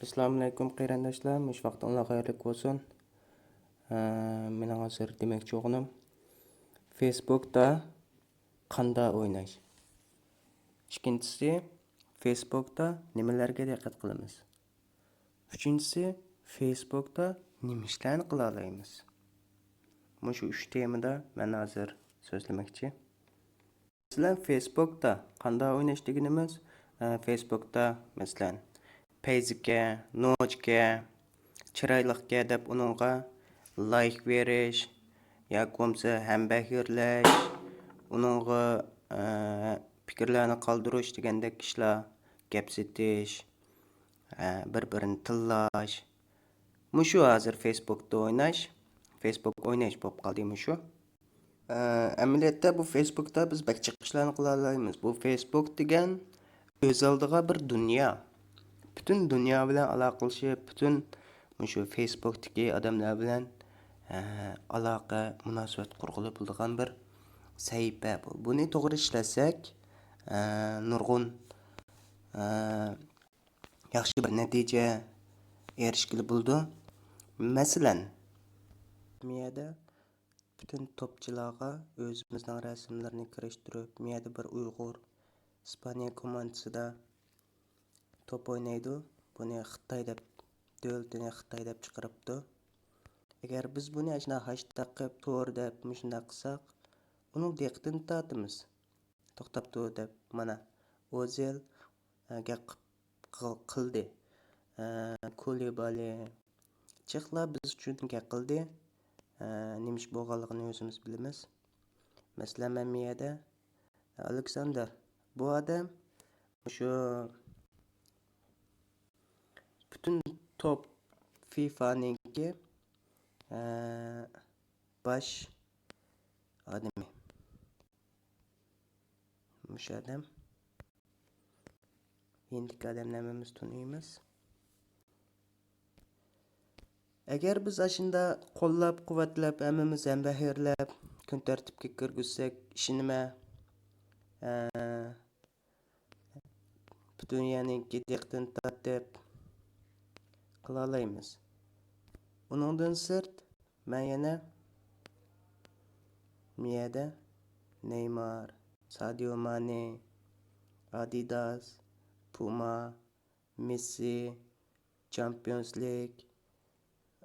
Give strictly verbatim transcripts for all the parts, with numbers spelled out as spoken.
ئەسسالامۇئەلەيكۇم قېرىنداشلار، مۇشۇ ۋاقتىڭلار خەيرلىك بولسۇن. ئە، مېنىڭ ھازىر دېمەكچى بولغىنىم، فېيسبۇكتا قاندا ئويناش. ئىككىنچىسى، فېيسبۇكتا نېمىلەرگە دىققەت قىلىمىز؟ ئۈچىنچىسى، فېيسبۇكتا نېمە ئىشلارنى قىلالايمىز؟ مۇشۇ ئۈچ تېمىدا مەن ھازىر سۆزلىمەكچى. مەسىلەن، فېيسبۇكتا قانداق ئويناش دېگىنىمىز، ئە، فېيسبۇكتا، مەسىلەن، پەيزىكەن، نوچىكەن، چىرايلىقكەن دەپ ئۇنىڭغا لايك بېرىش ياكى بولمىسا ھەمبەھىرلەش، ئۇنىڭغا، ئە، پىكىرلەرنى قالدۇرۇش دېگەندەك ئىشلار، گەپ سېتىش، ئە، بىر-بىرىنى تىللاش. مۇشۇ ھازىر فېيسبۇكتا ئويناش، فېيسبۇك ئويناش بولۇپ قالدى مۇشۇ. ئە، ئەمەلىيەتتە بۇ فېيسبۇكتا بىز بەك جىق ئىشلارنى قىلالايمىز. بۇ فېيسبۇك دېگەن ئۆز ئالدىغا بىر دۇنيا. پۈتۈن دۇنيا بىلەن ئالاقىلىشىپ، پۈتۈن مۇشۇ فېيسبۇكتىكى ئادەملەر بىلەن، ئە، ئالاقە، مۇناسىۋەت قۇرغىلى بولىدىغان بىر سەھىپە بۇ. بۇنى توغرا ئىشلەتسەك، ئە، نۇرغۇن، ئە، ياخشى بىر نەتىجە ئېرىشكىلى بولىدۇ. مەسىلەن، بۇ يەردە پۈتۈن توپچىلارغا ئۆزىمىزنىڭ رەسىملىرىنى كىرىشتۈرۈپ، مۇ يەردە بىر ئۇيغۇر ئىسپانىيە كوماندىسىدا توپ ئوينايدۇ. بۇنى خىتاي دەپ، دۆلىتىنى خىتاي دەپ چىقىرىپتۇ. ئەگەر بىز بۇنى ئاشۇنداق ھاشتاگ قىلىپ، تور دەپ، مۇشۇنداق قىلساق، ئۇنىڭ دىققىتىنى تارتىمىز. توختاپ تۇر دەپ، مانا، ئوزىل، ئە، گەپ قىل-، قىلدى. ئە، كۇلىبالى جىقلا بىز ئۈچۈن گەپ قىلدى. ئە، نېمە ئىش بولغانلىقىنى ئۆزىمىز بىلىمىز. مەسىلەن، مەن مۇ يەردە ئالېكساندىر، بۇ ئادەم مۇشۇ پۈتۈن توپ فىفانىڭكى، ئە، باش ئادىمى. مۇشۇ ئادەم. ھىندىكى ئادەمنى ھەممىمىز تونۇيمىز. ئەگەر بىز ئاشۇنداق قوللاپ، قۇۋۋەتلەپ، ھەممىمىز ھەمبەھىرلەپ، كۈن تەرتىپكە كىرگۈزسەك، ئىشىنىمەن، ئە، پۈتۈن دۇنيانىڭكى دىققىتىنى تارتىپ قىلالايمىز. ئۇنىڭدىن سىرت، مەن يەنە مۇ يەردە نېيمار، سادىيو مانې، ئادىداس، پۇما، مېسسى، چامپىيونس لىگ،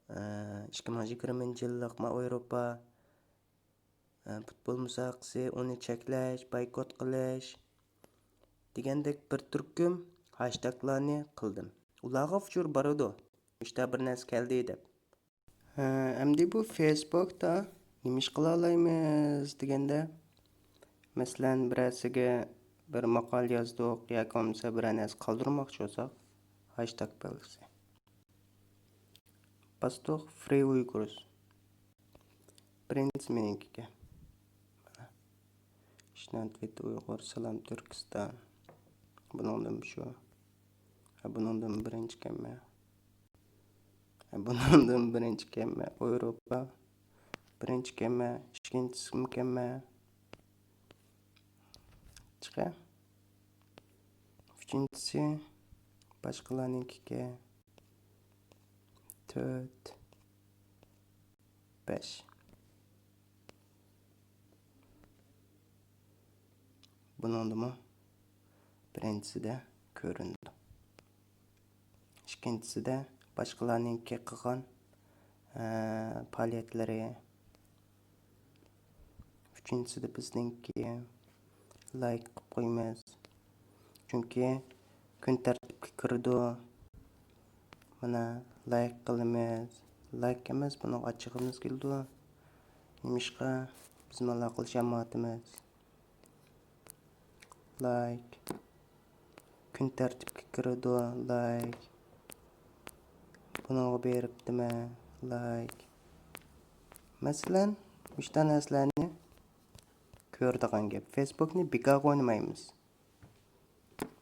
ئىككى مىڭ يىگىرمىنچى يىللىق ما ئاۋروپا، ئە، پۇتبول مۇسابىقىسى، ئۇنى چەكلەش، بايكوت قىلىش دېگەندەك بىر تۈركۈم ھاشتاگلارنى قىلدىم. ئۇلارغا ئۇچۇر بارىدۇ، مۇشتا بىر نەرسە كەلدى دەپ. ھە، ئەمدى بۇ فېيسبۇكتا نېمە ئىش قىلالايمىز دېگەندە، مەسىلەن، بىرەرسىگە بىر ماقالە يازدۇق ياكى بولمىسا بىرەر نەرسە قالدۇرماقچى بولساق، ھاشتاگ بەلگىسى. باستۇق، فرىي ئۇيغۇرس. بىرىنچىسى مېنىڭكىكەن. مانا. ئىشنان تىۋىت ئۇيغۇر، سالام تۈركىستان. بۇنىڭدىن شۇ. ھە، بۇنىڭدىن بىرىنچىكەنمەن. ھە، بۇنىڭدىن بىرىنچىكەنمەن. ئاۋروپا. بىرىنچىكەنمەن. ئىككىنچىسىمىكەنمەن. چىقە. ئۈچىنچىسى باشقىلارنىڭكىكەن. تۆت، بەش. بۇنىڭدىمۇ بىرىنچىسىدە كۆرۈنىدۇ. ئىككىنچىسىدە باشقىلارنىڭكى قىلغان، ئە، پائالىيەتلىرى. ئۈچىنچىسىدە بىزنىڭكى. لايك قىلىپ قويىمىز. چۈنكى كۈن تەرتىپكە كىرىدۇ. مانا، لايك قىلىمىز. لايك ئەمەس، بۇنىڭغا ئاچچىقىمىز كېلىدۇ. نېمىشقا؟ بىز مانا قىلىش جامائىتىمىز. لايك. كۈن تەرتىپكە كىرىدۇ. لايك. بۇنىڭغا بېرىپتىمەن. لايك. مەسىلەن، مۇشۇنداق نەرسىلەرنى كۆرىدىغان گەپ. فېيسبۇكنى بىكارغا ئوينىمايمىز.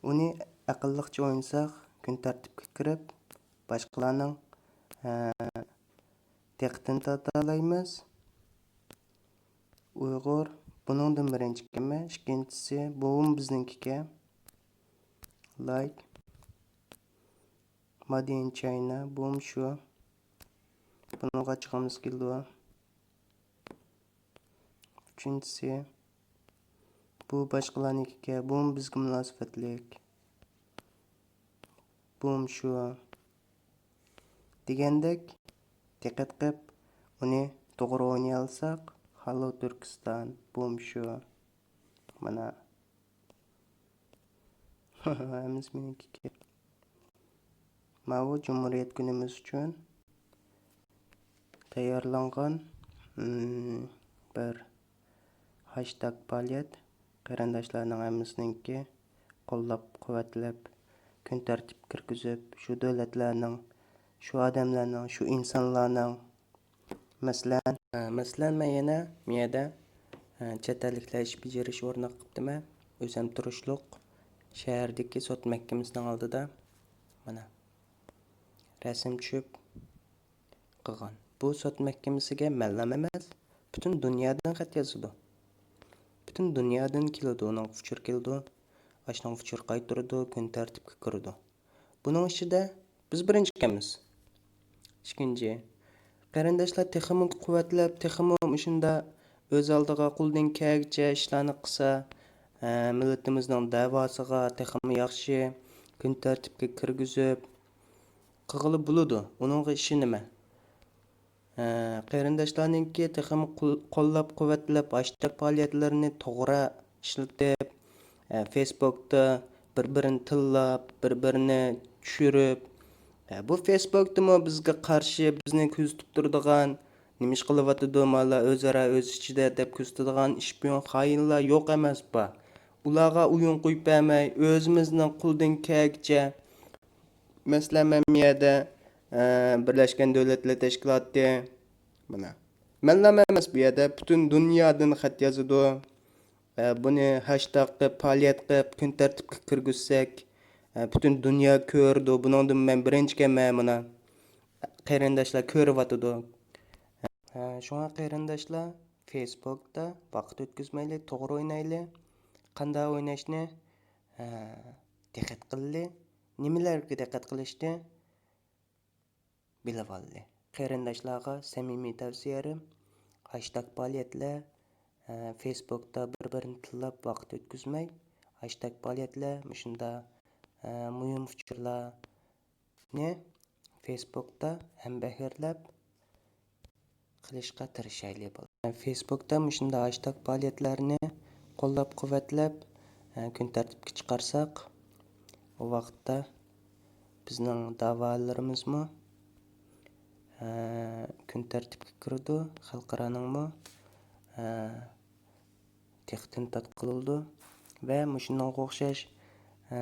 ئۇنى ئەقىللىقچە ئوينىساق، كۈن تەرتىپكە كىرىپ، باشقىلارنىڭ، ئە، دىققىتىنى تارتالايمىز. ئۇيغۇر، بۇنىڭدىن بىرىنچىكەنمەن، ئىككىنچىسى، بۇمۇ بىزنىڭكىكەن. لايك. مادىيىن چاينا، بۇمۇ شۇ. بۇنىڭغا ئاچىقىمىز كېلىدۇ. ئۈچىنچىسى، بۇ باشقىلارنىڭكىگە، بۇمۇ بىزگە مۇناسىۋەتلىك. بۇمۇ شۇ. دېگەندەك، دىققەت قىلىپ، ئۇنى توغرا ئوينىيالىساق، ھالو تۈركىستان، بۇمۇ شۇ. مانا. ھەممىسى مېنىڭكى. ماۋۇ جۇمھۇرىيەت كۈنىمىز ئۈچۈن تەييارلانغان، ئىم، بىر ھاشتاگ پائالىيەت. قېرىنداشلارنىڭ ھەممىسىنىڭكى قوللاپ، قۇۋۋەتلەپ، كۈن تەرتىپكە كىرگۈزۈپ، شۇ دۆلەتلەرنىڭ، شۇ ئادەملەرنىڭ، شۇ ئىنسانلارنىڭ، مەسىلەن، مەسىلەن، مەن يەنە مۇ يەردە، چەت ئەللىكلەر ئىش بېجىرىش ئورنىغا قىپتىمەن. ئۆزۈم تۇرۇشلۇق شەھەردىكى سوت مەھكىمىسىنىڭ ئالدىدا، مانا، رەسىم چۈشۈپ قىلغان. بۇ سوت مەھكىمىسىگە مەنلام ئەمەس، پۈتۈن دۇنيادىن خەت يازىدۇ. پۈتۈن دۇنيادىن كېلىدۇ، ئۇنىڭغا ئۇچۇر كېلىدۇ. ئاشۇنىڭغا ئۇچۇر قايتۇرىدۇ، كۈن تەرتىپكە كىرىدۇ. بۇنىڭ ئىچىدە بىز بىرىنچى ئىكەنمىز. ئىككىنچى، قېرىنداشلار تېخىمۇ قۇۋۋەتلەپ، تېخىمۇ مۇشۇنداق ئۆز ئالدىغا قولىدىن كەلگىچە ئىشلارنى قىلسا، ھە، مىللىتىمىزنىڭ دەۋاسىغا تېخىمۇ ياخشى كۈن تەرتىپكە كىرگۈزۈپ، قىلغىلى بولىدۇ. ئۇنىڭغا ئىشىنىمەن. ھە، قېرىنداشلارنىڭكى تېخىمۇ قول-، قوللاپ-قۇۋۋەتلەپ، ھاشتاگ پائالىيەتلىرىنى توغرا ئىشلىتىپ، ھە، فېيسبوكتا بىر-بىرىنى تىللاپ، بىر-بىرىنى چۈشۈرۈپ، ھە، بۇ فېيسبوكتىمۇ بىزگە قارشى، بىزنى كۆزىتىپ تۇرىدىغان، نېمە ئىش قىلىۋاتىدۇ مانا ئۆزئارا ئۆز ئىچىدە دەپ كۆزىتىدىغان ئىشپىيون خائىنلار يوق ئەمەسپا. ئۇلارغا ئويۇن قويۇپ بەرمەي، ئۆزىمىزنىڭ قولىدىن كەلگىچە، مەسىلەن، مەن بۇ يەردە، ئە، بىرلەشكەن دۆلەتلەر تەشكىلاتى، مانا، مەنلا ئەمەس، بۇ يەردە پۈتۈن دۇنيادىن خەت يازىدۇ. ئە، بۇنى ھاشتاگ قىلىپ، پائالىيەت قىلىپ، كۈن تەرتىپكە كىرگۈزسەك، ئە، پۈتۈن دۇنيا كۆرىدۇ. بۇنىڭدىن مەن بىرىنچىكەنمەن، مانا، قېرىنداشلار كۆرۈۋاتىدۇ. ئە، شۇڭا قېرىنداشلار، فېيسبوكتا ۋاقىت ئۆتكۈزمەيلى، توغرا ئوينايلى. قانداق ئويناشنى، ئە، دىققەت قىلىلى. نېمىلەرگە دىققەت قىلىشنى بىلىۋالدى. قېرىنداشلارغا سەمىمىي تەۋسىيەم، ھاشتاگ پائالىيەتلەر، ھە، فېيسبوكتا بىر-بىرىنى تىللاپ ۋاقىت ئۆتكۈزمەي، ھاشتاگ پائالىيەتلەر، مۇشۇنداق، ھە، مۇھىم ئۇچۇرلارنى فېيسبوكتا ھەمبەھىرلەپ قىلىشقا تىرىشايلى، بالىلار. فېيسبوكتا مۇشۇنداق ھاشتاگ پائالىيەتلەرنى قوللاپ-قۇۋۋەتلەپ، كۈن تەرتىپكە چىقارساق، ئۇ ۋاقىتتا بىزنىڭ داۋالىرىمىزمۇ، كۈن تەرتىپكە كىرىدۇ، خەلقئارانىڭمۇ، دىققىتىنى تارتقىلى بولىدۇ. ۋە مۇشۇنىڭغا ئوخشاش، ئە،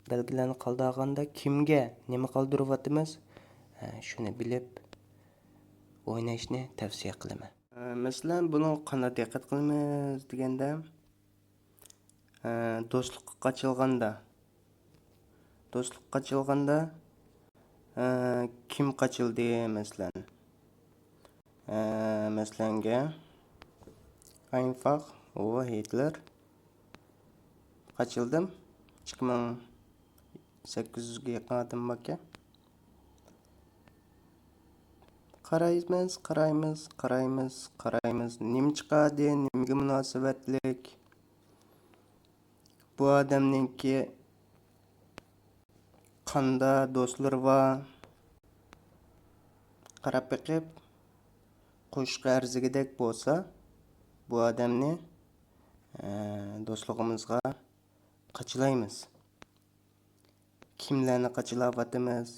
بەلگىلەرنى قالدۇرغاندا كىمگە نېمە قالدۇرۇۋاتىمىز، ئە، شۇنى بىلىپ ئويناشنى تەۋسىيە قىلىمەن. ئە، مەسىلەن، بۇنىڭغا قانداق دىققەت قىلىمىز دېگەندە، ئە، دوستلۇققا قاچىلىغاندا، دوستلۇققا قاچىلىغاندا، ئە، كىم قاچىلدى، مەسىلەن؟ ئە، مەسىلەنگە، ئاينفاخ ۋۇ ھىتلېر قاچىلدىم. ئىككى مىڭ سەككىز يۈزگە يېقىن ئادەم باركەن. قارايمىز، قارايمىز، قارايمىز، قارايمىز. نېمە چىقاردى، نېمىگە مۇناسىۋەتلىك؟ بۇ ئادەمنىڭكى قاندا دوستلىرى بار؟ قاراپ بېقىپ، قوشۇق ئەرزىگۈدەك بولسا، بۇ ئادەمنى، ئە، دوستلۇقىمىزغا قاچىلايمىز. كىملەرنى قاچىلاۋاتىمىز؟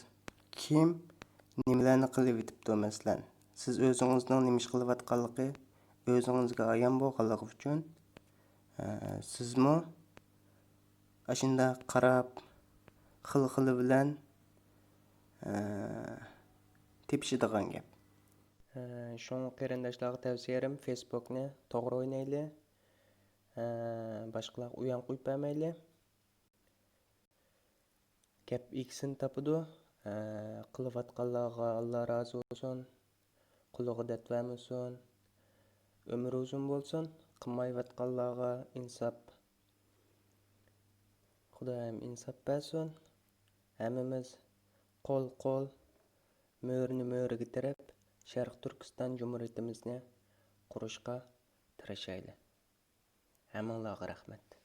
كىم نېمىلەرنى قىلىۋېتىپتۇ، مەسىلەن؟ سىز ئۆزىڭىزنىڭ نېمە ئىش قىلىۋاتقانلىقى ئۆزىڭىزگە ئايان بولغانلىقى ئۈچۈن، ئە، سىزمۇ ئاشۇنداق قاراپ، خىل-خىلى بىلەن، ئە، تېپىشىدىغان گەپ. ئە، شۇڭا قېرىنداشلارغا تەۋسىيەم، فېيسبوكنى توغرا ئوينايلى، ئە، باشقىلارغا ئويۇن قويۇپ بەرمەيلى. گەپ ئىگىسىنى تاپىدۇ. ھە، قىلىۋاتقانلارغا ئاللا رازى بولسۇن. قولىغا دەرد بەرمىسۇن. ئۆمرى ئۇزۇن بولسۇن. قىلمايۋاتقانلارغا ئىنساپ. خۇدايىم ئىنساپ بەرسۇن. ھەممىمىز قول قول، مۈرىنى مۈرىگە تىرەپ، شەرقىي تۈركىستان جۇمھۇرىيىتىمىزنى قۇرۇشقا تىرىشايلى. ھەممىڭلارغا رەھمەت.